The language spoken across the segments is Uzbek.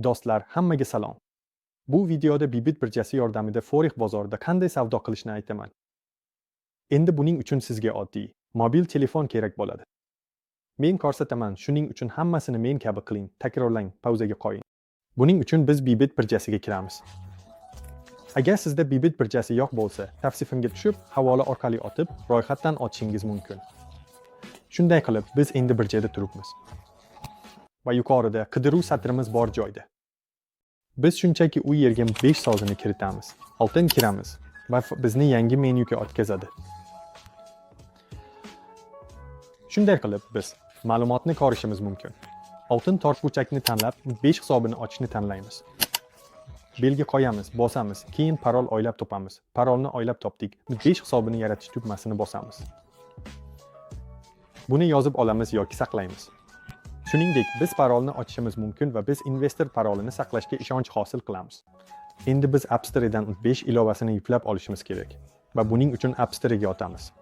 Do'stlar, hammaga salom. Bu videoda Bybit birjasi yordamida Forex bozorida qanday savdo qilishni aytaman. Endi buning uchun sizga oddiy mobil telefon kerak bo'ladi. Men ko'rsataman, shuning uchun hammasini men kabi qiling, takrorlang, pauzaga qo'ying. Buning uchun biz Bybit birjasiga kiramiz. Agar sizda Bybit birjasi yo'q bo'lsa, tavsifimga tushib, havola orqali otib, ro'yxatdan o'tishingiz mumkin. Shunday qilib, biz endi birjada turibmiz. Va yuqorida qidiruv satrimiz bor joyda. Biz shunchaki u yerga 5 so'zini kiritamiz. Oltin kiramiz va bizni yangi menyuga o'tkazadi. Shunday qilib biz ma'lumotni ko'rishimiz mumkin. Oltin tortbuchakni tanlab, 5 hisobini ochishni tanlaymiz. Belgi qo'yamiz, bosamiz, keyin parol o'ylab topamiz. Parolni o'ylab topdik. 5 hisobini yaratish tugmasini bosamiz. Buni yozib olamiz yoki saqlaymiz. Shuningdek, biz parolni ochishimiz mumkin va biz investor parolini saqlashga ishonch hosil qilamiz. Endi biz App Store'dan 5 ilovasini yuklab olishimiz kerak va buning uchun App Store'ga o'tamiz.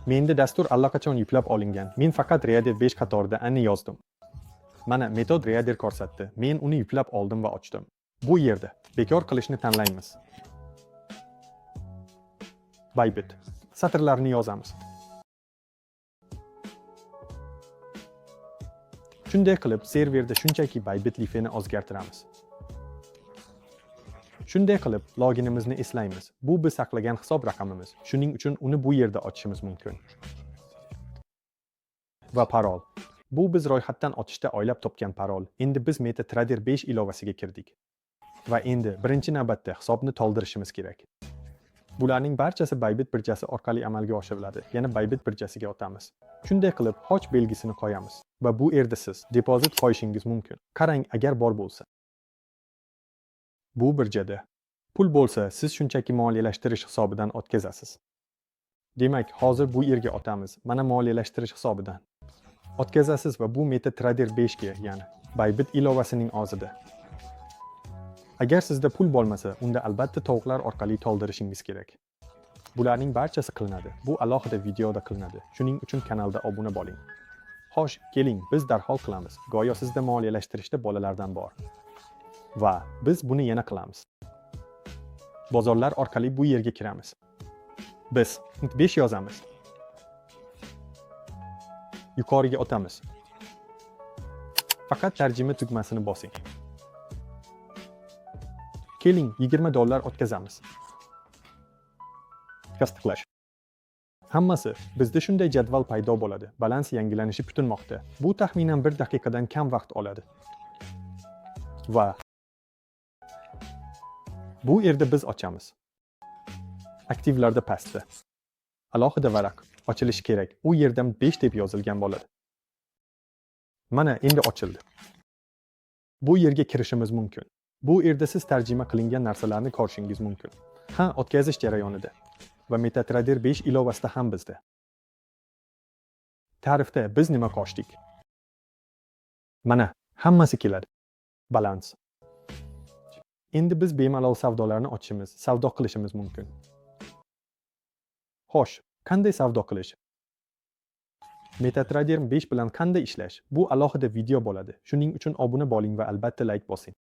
Menda dastur allaqachon yuklab olingan. Men faqat Reader 5 qatorida ani yozdim. Mana MetaTrader ko'rsatdi. Men uni yuklab oldim va ochdim. Bu yerda bekor qilishni tanlaymiz. Bybit. Satrlarni yozamiz. Shunday qilib, serverda shunchaki Bybit lifeni o'zgartiramiz. Shunday qilib, loginimizni eslaymiz. Bu biz saqlagan hisob raqamimiz. Shuning uchun uni bu yerda ochishimiz mumkin. Va parol. Bu biz ro'yxatdan o'tishda o'ylab topgan parol. Endi biz MetaTrader 5 ilovasiga kirdik. Va endi birinchi navbatda hisobni to'ldirishimiz kerak. Bularning barchasi Bybit birjasi orqali amalga oshiriladi. Yana Bybit birjasiga o'tamiz. Shunday qilib, xoch belgisini qo'yamiz va bu yerda siz depozit qo'yishingiz mumkin. Qarang, agar bor bo'lsa. Bu birjada pul bo'lsa, siz shunchaki moliyalashtirish hisobidan o'tkazasiz. Demak, hozir bu yerga o'tamiz. Mana moliyalashtirish hisobidan. O'tkazasiz va bu MetaTrader 5 ga, ya'ni Bybit ilovasining o'zida. Agar sizda pul bo'lmasa, unda albatta tovuqlar orqali to'ldirishingiz kerak. Bularning barchasi qilinadi. Bu alohida videoda qilinadi. Shuning uchun kanalda obuna bo'ling. Xo'sh, keling, biz darhol qilamiz. Go'yo sizda moliyalashtirishda bolalardan bor. Va biz buni yana qilamiz. Bozorlar orqali bu yerga kiramiz. Biz 5 yozamiz. Yuqoriga o'tamiz. Faqat tarjima tugmasini bosing. Keling, 20 dollar o'tkazamiz. Tasdiqlash. Hammasi bizda shunday jadval paydo bo'ladi. Balans yangilanishi kutilmoqda. Bu taxminan 1 daqiqadan kam vaqt oladi. Va bu yerda biz ochamiz. Aktivlarda pastda. Alohida varaq ochilishi kerak. U yerdan 5 deb yozilgan bo'ladi. Mana endi ochildi. Bu yerga kirishimiz mumkin. Bu yerda siz tarjima qilingan narsalarni ko'rishingiz mumkin. Ha, o'tkazish jarayonida va MetaTrader 5 ilovasida ham bizda. Ta'rifda biz nima qo'shdik? Mana, hammasi keladi. Balans. Endi biz bemalol savdolarni ochishimiz, savdo qilishimiz mumkin. Xo'sh, qanday savdo qilish? MetaTrader 5 bilan qanday ishlash? Bu alohida video bo'ladi. Shuning uchun obuna bo'ling va albatta like bosing.